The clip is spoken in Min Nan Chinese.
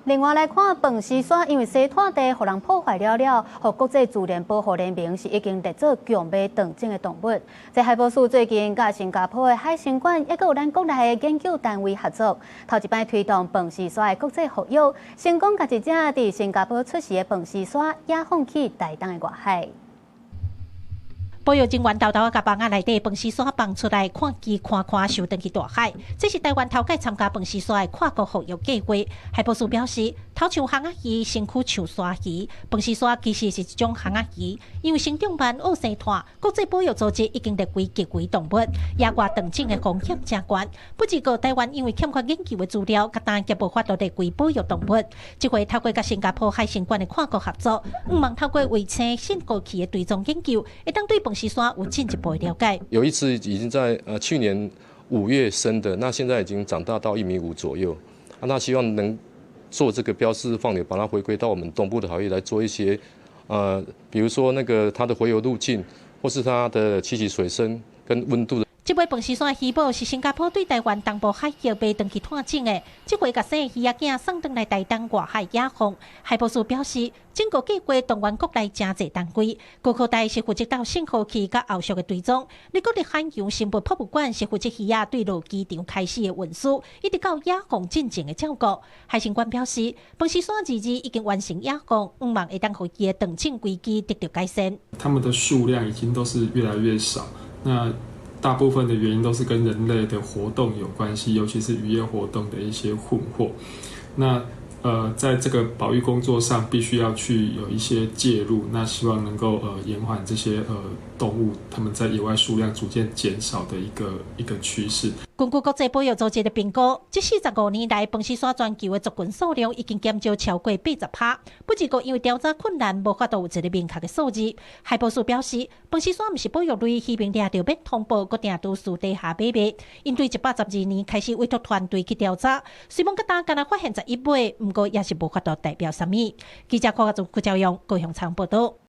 另外來看飯絲鯊，因為西湠地予人破壞了了，予國際自然保護聯盟是已經列做強欲斷種的動物。這海博士最近佮新加坡的海生館，抑閣有咱國內的研究單位合作，頭一擺推動飯絲鯊的國際復育，成功共一隻佇新加坡出世的飯絲鯊野放去台東的外海。保育人員沓沓仔共網仔內底飯絲鯊放出來，看機看看，收轉去大海。這是台灣頭擺參加飯絲鯊的跨國復育計劃。海博士表示，頭像魟仔魚，身軀像鯊魚，飯絲鯊其實是一種魟仔魚。因為成長慢、僫生湠，國際保育組織已經列為極危動物，野外斷種的風險誠懸。不過台灣因為欠缺研究的資料，佮今猶無法度列為保育動物。這回透過佮新加坡海生館的跨國合作，向望透過衛星信號器的追蹤研究，會當對飯絲鯊有進一步的了解。有一隻已經在去年5月生的，那現在已經長大到1.5米左右。啊，那希望能做這個標示放流，把它回歸到我們東部的海域來做一些，比如說那個它的洄游路徑，或是它的棲息水深跟溫度。這尾飯絲鯊魚母是新加坡對台灣東部海域買轉去湠種的，這回共生的魚仔囝送轉來台東外海野放。海博士表示，整個計劃動員國內誠濟單位，高科大是負責鬥信號器佮後續的追蹤，而國立海洋生物博物館是負責魚仔對落機場開始的運輸，一直到野放進前的照顧。海生館表示，飯絲鯊二二已經完成野放，向望會當予伊的斷種危機得到改善。它們的數量已經都是越來越少，那大部分的原因都是跟人類的活動有關係，尤其是漁業活動的一些混獲。那在這個保育工作上，必須要去有一些介入，那希望能夠延緩這些動物它們在野外數量逐漸減少的一個趨勢。根據國際保育組織的評估，這45年來，飯絲鯊全球的族群數量已經減少超過80%。不過，因為調查困難，無法度有一個明確的數字。海博士表示，飯絲鯊毋是保育類，希望掠著免通報，閣定佇私底下買賣。𪜶對112年開始委託團隊去調查，雖罔佮今干焦發現11尾，毋過也是無法度代表啥物。記者柯家祖、郭昭陽高雄場報道。